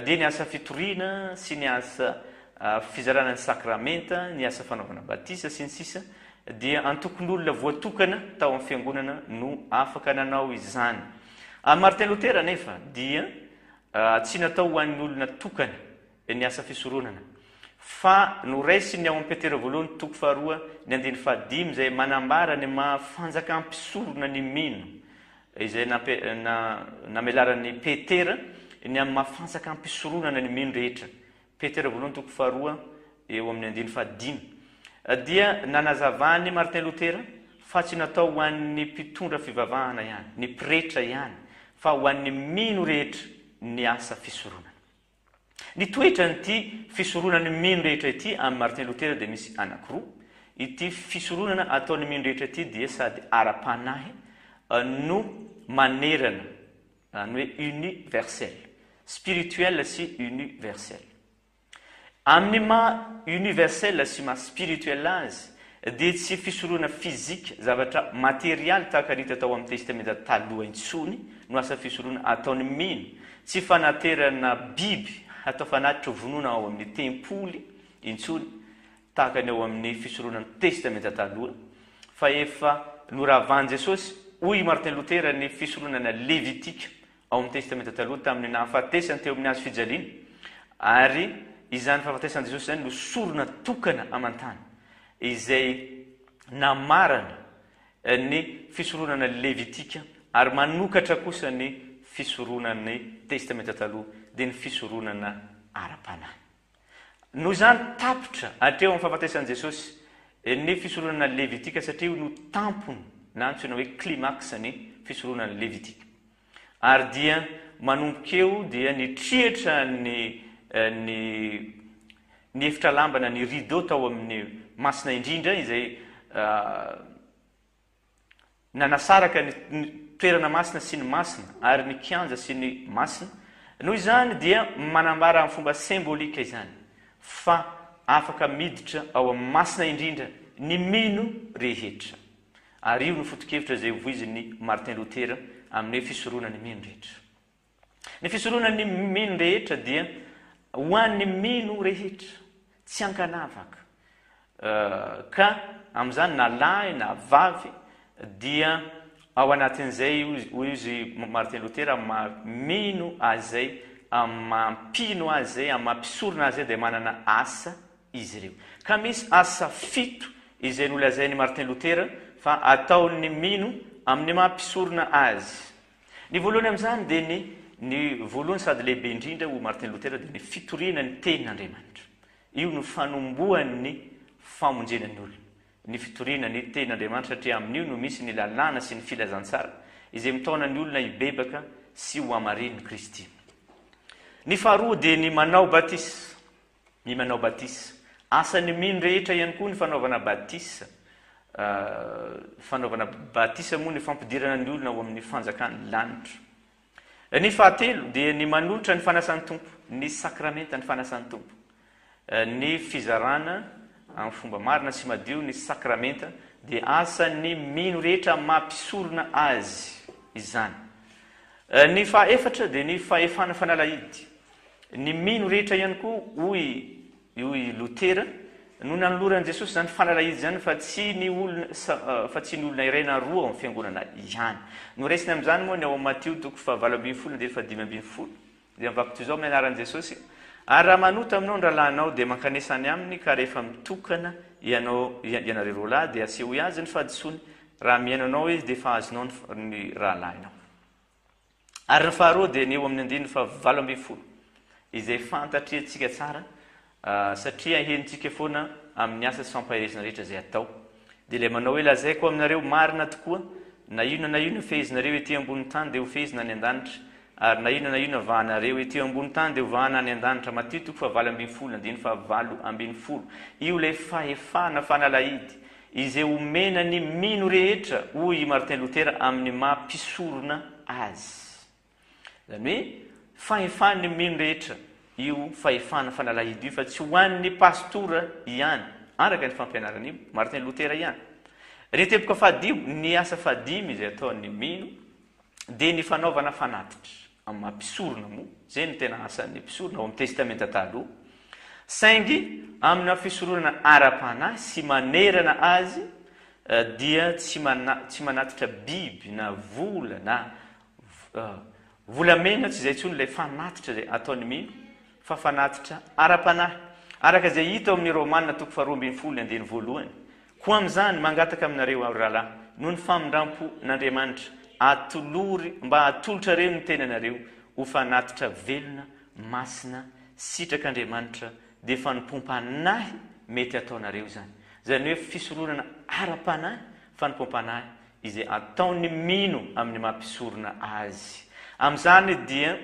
dia ny asa fitoriana sy ny asa fizarana ny sakramenta, ny asa fanaovana batisa, sy ny sisa dia antokon'olona voatokana tao amin'ny fiangonana no afaka nanao izany. Amin'i Martin Luther anefa dia tsy natao ho an'ny olona tokana ny asa fisoronana, fa noraisiny ao amin'ny Petera voalohany toko faharoa ny andininy fahadimy izay manambara ny maha fanjakam-pisorona ny mino, izay namelaran'i Petera ny amin'ny maha fanjakam-pisoronana ny mino rehetra. Petera voalohany toko faharoa eo amin'ny andininy fahadimy dia nanazavan'i Martin Lotera fa tsy natao ho an'ny mpitondra fivavahana ihany, ny pretra ihany, fa ho an'ny mino rehetra ny asa fisoronana. Ny toetran'ity fisoronan'ny mino rehetra ity amin'i Martin Lotera dia misy anankiroa. Ity fisoronana ataon'ny mino rehetra ity dia sady ara-panahy no manerana, izany hoe universel, spirituel sy universel. Amin'ny maha universel sy maha spirituel azy dia tsy fisoronana physique, zavatra materialy tahaka ny hita tao amin'ny Testamenta Taloha intsony no asa fisoronana ataon'ny mino, tsy fanaterana biby hatao fanatitra vonoina ao amin'ny tempoly intsony tahaka ny ao amin'ny fisoronan'ny Testamenta Taloha, fa efa noravan'i Jesosy, hoy i Martin Lotera, ny fisoronana levitika ao amin'ny Testamenta Taloha tamin'ny nahafatesany teo amin'ny hazo fijaliana, ary izany fahafatesan'i Jesosy izany no sorona tokana aman-tany izay namarana ny fisoronana levitika ary manokatra kosa ny fisoronan'ny Testamenta Taloha, dia ny fisoronana ara-panahy. Noho izany, tapitra hatreo amin'ny fahafatesan'i Jesosy ny fisoronana levitika satria io no tampony na antsoina hoe climax ny fisoronana levitika. Ary dia manomboka eo dia nitriatra ny ny ny efitra lamba na ny rideau tao amin'ny Masina Indrindra izay nanasaraka ny toerana masina sy ny masina ary ny kianja sy ny masina. Noho izany dia manambara amin'ny fomba symbolique izany fa afaka miditra ao amin'ny masina indrindra ny mino rehetra. Ary io no foto-kevitra izay voizin'i Martin Lotera amin'ny hoe fisoronan'ny mino rehetra. Ny fisoronan'ny mino rehetra dia ho an'ny mino rehetra, tsy ankanavaka. Ka amin'izany na lahy na vavy, Dia ao anatin'izay hoy izy Martin Lotera amin'ny maha mino azy izay, amin'ny maha mpino azy izay, amin'ny maha mpisorona azy izay dia manana asa izy ireo. Ka misy asa fito izay nolazain'i Martin Lotera fa ataon'ny mino amin'ny maha mpisorona azy. Ny voalohany amin'izany dia ny ny voalohany sady lehibe indrindra hoy Martin Lotera dia ny fitoriana ny tenin'Andriamanitra. Io no fanombohan'ny famonjena ny olona. Ny fitoriana ny tenin'Andriamanitra satria amin'io no misy ny lalàna sy ny filazantsara izay mitaona ny olona hibebaka sy ho hamarinin'i Kristy. Ny faharoa dia ny manao batisa. Ny manao batisa. Asan'ny mino rehetra ihany koa ny fanaovana batisa. Fanaovana batisa moa ny fampidirana ny olona ao amin'ny fanjakan'ny lanitra. Ny fahatelo dia ny manolotra ny fanasan'ny Tompo, ny sakramentan'ny fanasan'ny Tompo. Ny fizarana amin'ny fomba marina sy madio ny sakramenta dia asan'ny mino rehetra maha mpisorona azy izany. Ny fahaefatra dia ny fahefana fanalahidy. Ny mino rehetra ihany koa, hoy hoy i Lotera, no nanoloran'i Jesosy izany fanalahidy izany fa tsy ny olona fa tsy ny olona iray na roa ao amin'ny fiangonana ihany. Noraisiny amin'izany moa ny ao amin'ny Matio toko fahavalo ambin'ny folo andininy fahadimy ambin'ny folo, izay mivaky toy izao amin'ny anaran'i Jesosy, Ary raha manota aminao ny rahalahinao, dia mankanesa any aminy, ka rehefa mitokana ianao ianareo roalahy, dia asehoy azy ny fahadisoany, raha mihaino anao izy, dia efa azonao ny rahalahinao. Ary ny faharoa dia ny eo amin'ny andininy faha-18, izay fantatr'tsika tsara satria henontsika foana amin'ny asa sy fampaherezana rehetra izay atao. Dia ilay manao hoe, Lazaiko aminareo marina tokoa, na inona na inona fehezinareo ety ambonin'ny tany dia hofehezina any an-danitra, ary na inona na inona vahanareo ety ambonin'ny tany dia hovahana any an-danitra. Matio toko faha-18, andininy faha-18. Io ilay fahefana fanalahidy Izay omena ny mino rehetra, hoy i Martin Lotera amin'ny maha mpisorona azy. Izany hoe fahefan'ny mino rehetra io fahefana fanalahidy io fa tsy ho an'ny pastora ihany, araka ny fampianaran'i Martin Lotera ihany. Ny teboka fahadimy, ny asa fahadimy izay ataon'ny mino dia ny fanaovana fanatitra. Amin'ny maha mpisorona moa, izay no tena asan'ny mpisorona ao amin'ny Testamenta Taloha, saingy amina fisoronana ara-panahy sy manerana azy dia tsy tsy manatitra biby na vola na volamena tsy izay intsony ilay fanatitra izay ataon'ny mino fa fanatitra ara-panahy, araka izay hita ao amin'ny Romana toko faharoa ambin'ny folo ny andininy voalohany. Koa amin'izany, mangataka aminareo aho, ry rahalahy, noho ny famindrampon'Andriamanitra, atolory, mba hatolotrareo ny tenanareo ho fanatitra velona, masina, sitrak'Andriamanitra, dia fanompoam-panahy mety hataonareo izany. Izany hoe fisoronana ara-panahy, fanompoam-panahy izay ataon'ny mino amin'ny maha-mpisorona azy. Amin'izany dia.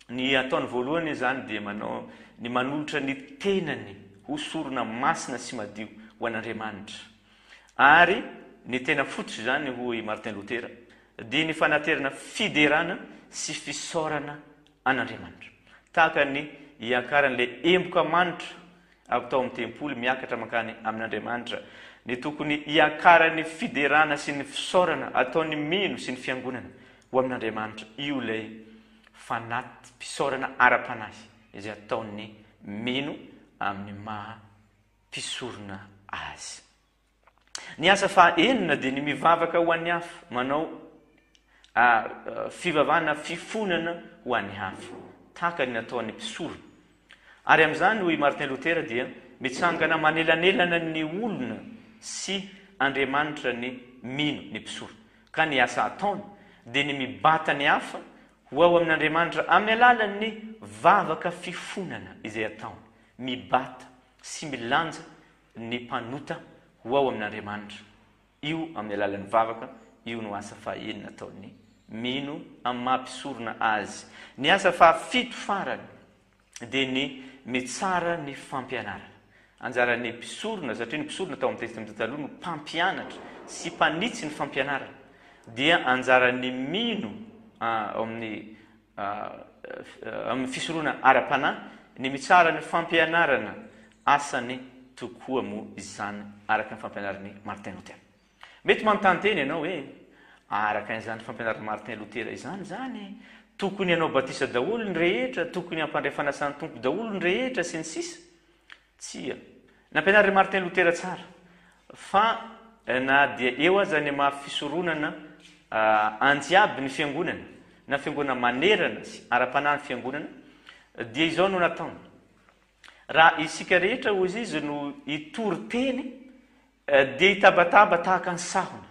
Ny ataony voalohany izany dia manao ny manolotra ny tenany ho sorona masina sy madio ho an'Andriamanitra. Ary ny tena fototra izany, hoy Martin Lotera, dia ny fanaterana fiderana sy fisaorana an'Andriamanitra. Tahaka ny hiakaran'ilay emboka manitra avy tao amin'ny tempoly miakatra mankany amin'Andriamanitra, ny tokony hiakaran'ny fiderana sy ny fisaorana ataon'ny mino sy ny fiangonana ho amin'Andriamanitra. Io ilay fanati-pisaorana ara-panahy izay ataon'ny mino amin'ny maha mpisorona azy. Ny asa faha-enina dia ny mivavaka ho an'ny hafa, manao fivavahana fifonana ho an'ny hafa, tahaka ny nataon'ny mpisorona. Ary amin'izany, hoy i Martin Lotera, dia mitsangana manelanelana ny olona sy Andriamanitra ny mino, ny mpisorona. Ka ny asa ataony dia ny mibata ny hafa ho ao amin'Andriamanitra amin'ny alalan'ny vavaka fifonana izay ataony, mibata sy milanja ny mpanota ho ao amin'Andriamanitra. Io amin'ny alalan'ny vavaka, io no asa fahaenina ataon'ny mino amin'ny maha mpisorona azy. Ny asa fahafito farany dia ny mitsara ny fampianarana. Anjaran'ny mpisorona, satria ny mpisorona tao amin'ny Testamenta Taloha no mpampianatra sy mpanitsy ny fampianarana, dia anjaran'ny mino ao amin'ny amin'ny fisoronana ara-panahy ny mitsara ny fampianarana asany tokoa moa izany araka ny fampianaran'i Martin Luther. Mety manontany tena ianao hoe, araka an'izany fampianaran'i Martin Luther izany izany, tokony hanao batisa daholo ny rehetra, tokony hampandray fanasan'ny Tompo daholo ny rehetra, sy ny sisa. Tsia. Nampianarin'i Martin Luther tsara fa. na dia eo aza ny maha fisoronana anjiaby ny fiangonana, na fiangonana manerana sy ara-panahy ny fiangonana, dia izao no nataony, Raha isika rehetra, hozy izy, no hitory teny, dia hitabataba tahaka ny sahona,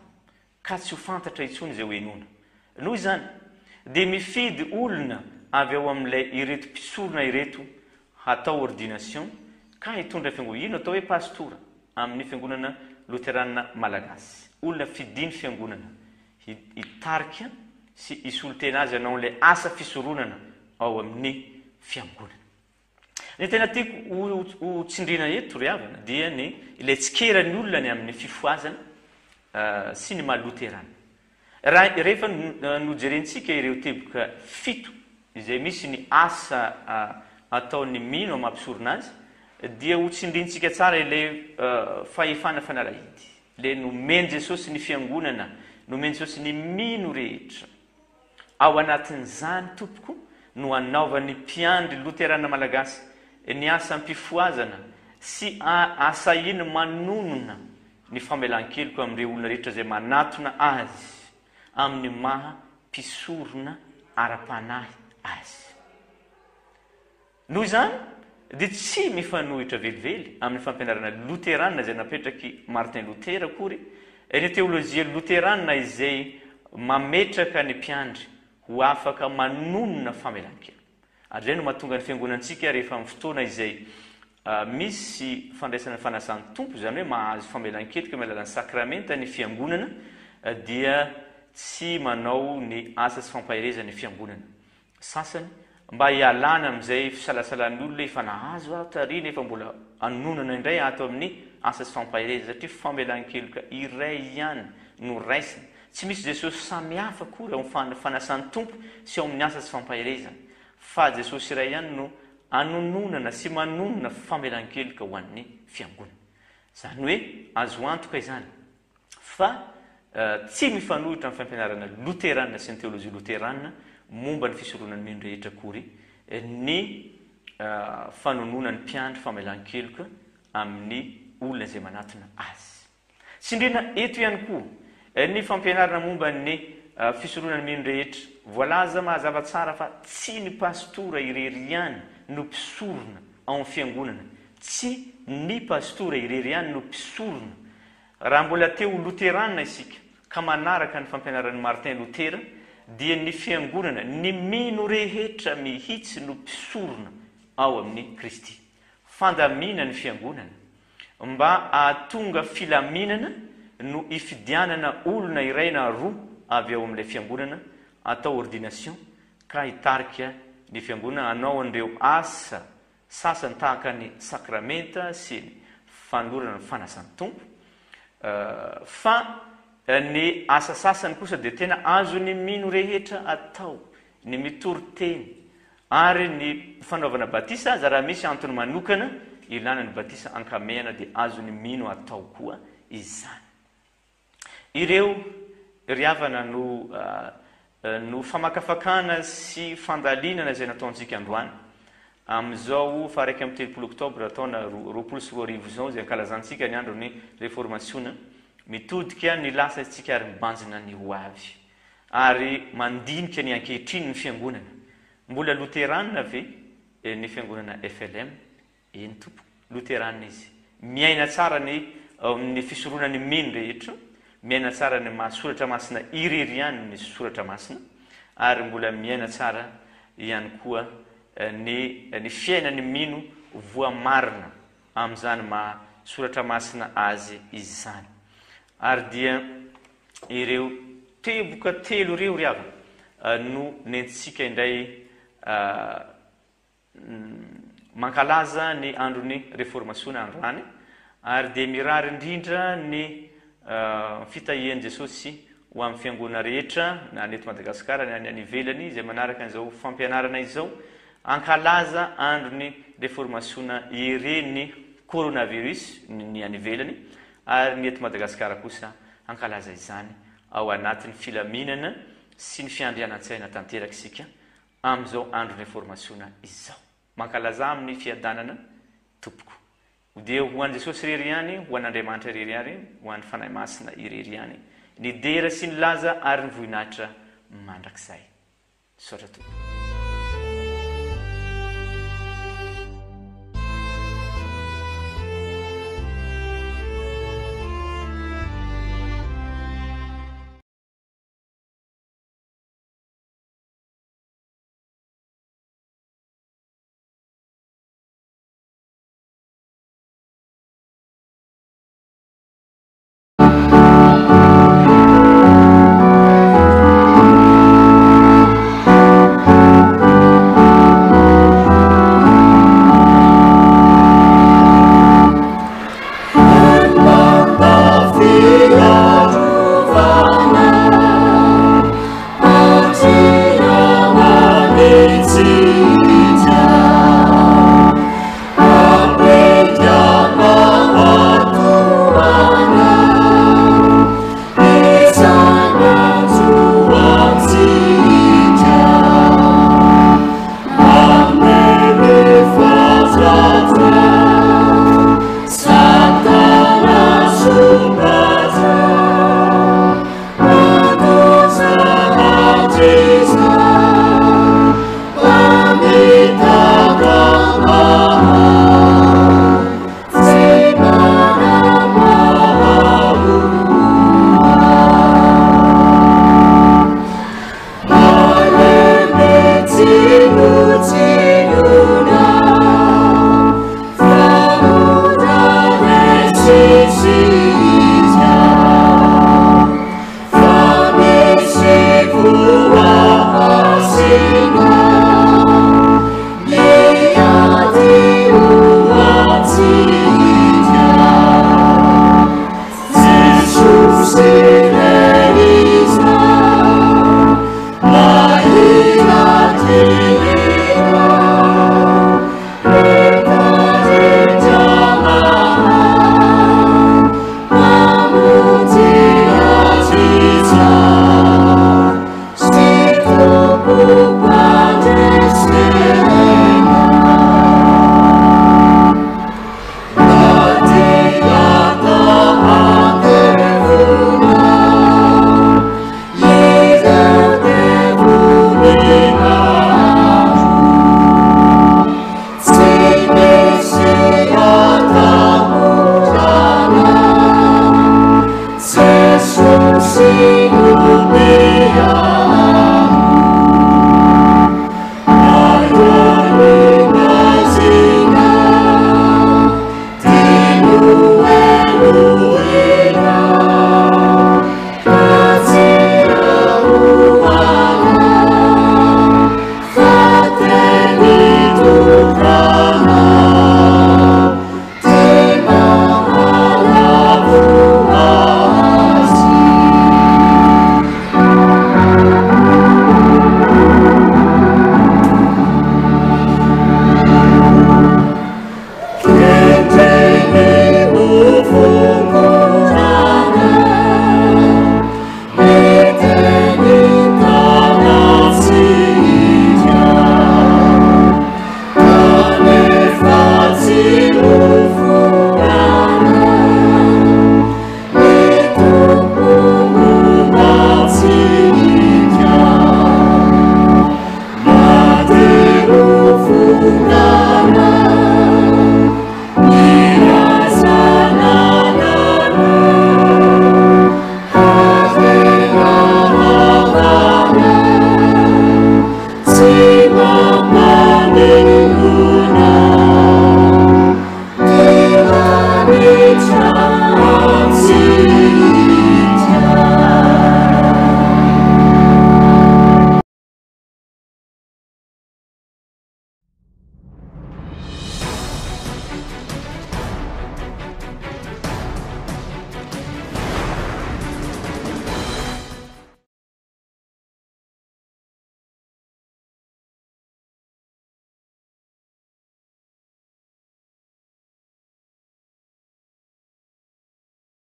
ka tsy ho fantatra intsony izay hohenoina. Noho izany, dia mifidy olona avy ao amin'ilay ireto mpisorona ireto hatao ordination ka hitondra fiangonana. Io no atao hoe pastora amin'ny fiangonana loterana malagasy. Olona fidin'ny fiangonana hitarika sy hisolo tena azy hanao an'ilay asa fisoronana ao amin'ny fiangonana. Ny tena tiako ho tsindriana eto ry havana dia ny ilay tsikeran'ny olona ny amin'ny fifohazana sy ny maha loterana. Raha rehefa nojerentsika ireo teboka fito izay misy ny asa ataon'ny mino amin'ny maha mpisorona azy dia ho tsindrintsika tsara ilay fahefana fanalahidy, ilay nomen'i Jesosy ny fiangonana, nomen'i Jesosy ny mino rehetra. Ao anatin'izany, tompoko, no anaovan'ny mpiandry loterana malagasy ny asam-pifohazana sy asahiany manonona ny famelan-keloka amin'ireo olona rehetra izay manatona azy amin'ny maha mpisorona ara-panahy azy. Noho izany, dia tsy mifanohitra velively amin'ny fampianarana loterana izay napetrak'i Martin Lotera akory ny teolojia loterana izay mametraka ny mpiandry ho afaka manonona famelan-keloka. Ary izay no mahatonga ny fiangonantsika rehefa amin'ny fotoana izay misy fandraisana ny fanasan'ny Tompo, izany hoe mahazo famelan-keloka amin'ny alalan'ny sakramenta ny fiangonana, dia tsy manao ny asa sy fampaherezana ny fiangonana. sasany mba hialana amin'izay fisalasalan'ny olona efa nahazo aho tary nefa mbola anonona indray ato amin'ny asa sy fampaherezana satria famelan-keloka iray ihany no raisina. Tsy misy Jesosy samihafa akory ao amin'ny fanasan'ny Tompo sy ao amin'ny asa sy fampaherezana fa Jesosy iray ihany no anononana sy manonona famelan-keloka ho an'ny fiangonana. Izany hoe azo antoka izany. fa tsy mifanohitra amin'ny fampianarana loterana sy ny teolojia loterana momba ny fisoronan'ny mino rehetra akory ny fanononan'ny mpiandry famelan-keloka amin'ny olona izay manatona azy. Tsindriana eto ihany koa ny fampianarana momba ny fisoronan'ny mino rehetra. Voalaza mazava tsara fa tsy ny pastora irery ihany no mpisorona ao amin'ny fiangonana, tsy ny pastora irery ihany no mpisorona Raha mbola te ho Loterana isika ka manaraka ny fampianaran'i Martin Lotera dia ny Fiangonana, ny mino rehetra mihitsy no mpisorona ao amin'i Kristy. Fandaminan'ny Fiangonana mba hahatonga filaminana no ifidianana olona iray na roa avy ao amin'ilay Fiangonana atao ordination ka hitarika ny Fiangonana hanao an'ireo asa sasany tahaka ny sakramenta sy ny fanolorana ny fanasan'ny Tompo, fa ny asa sasany kosa dia tena azon'ny mino rehetra atao, ny mitory teny, ary ny fanaovana batisa aza raha misy antony manokana ilana ny batisa ankamehana dia azon'ny mino atao koa izany. Ireo ry havana no no famakafakana sy fandalinana izay nataontsika androany amin'izao faha 31 oktobra taona 2020 izao izay ankalazantsika ny andron'ny reformasiona. Mitodika ny lasa isika ary mibanjina ny ho avy ary mandinika ny ankehitriny ny fiangonana. Mbola loterana ve ny fiangonana FLM? Eny tompoko, loterana izy. Miaina tsara ny amin'ny fisoronany mino rehetra, miaina tsara ny maha soratra masina irery ihany ny soratra masina, ary mbola miaina tsara ihany koa ny ny fiainan'ny mino voamarina amin'izany maha soratra masina azy izany. Ary dia ireo teboka telo ireo ry havana no nentintsika indray Mankalaza ny andron'ny Reformasiona androany ary dia mirary indrindra ny fitahian'i Jesosy ho amin'ny fiangonana rehetra na ny eto Madagasikara na ny any ivelany izay manaraka an'izao fampianarana izao. Hankalaza andron'ny Reformasiona ireny coronavirus ny any ivelany ary ny eto Madagasikara kosa hankalaza izany ao anatin'ny filaminana sy ny fiandrianan-tsaina tanteraka isika amin'izao andro reformasiona izao. Mankalazà amin'ny fiadanana tompoko. Dia ho an'i Jesosy irery ihany, ho an'Andriamanitra irery ary ho an'ny Fanahy Masina irery ihany ny dera sy ny laza ary ny vohinahitra mandrakizay. Misaotra Tompoko.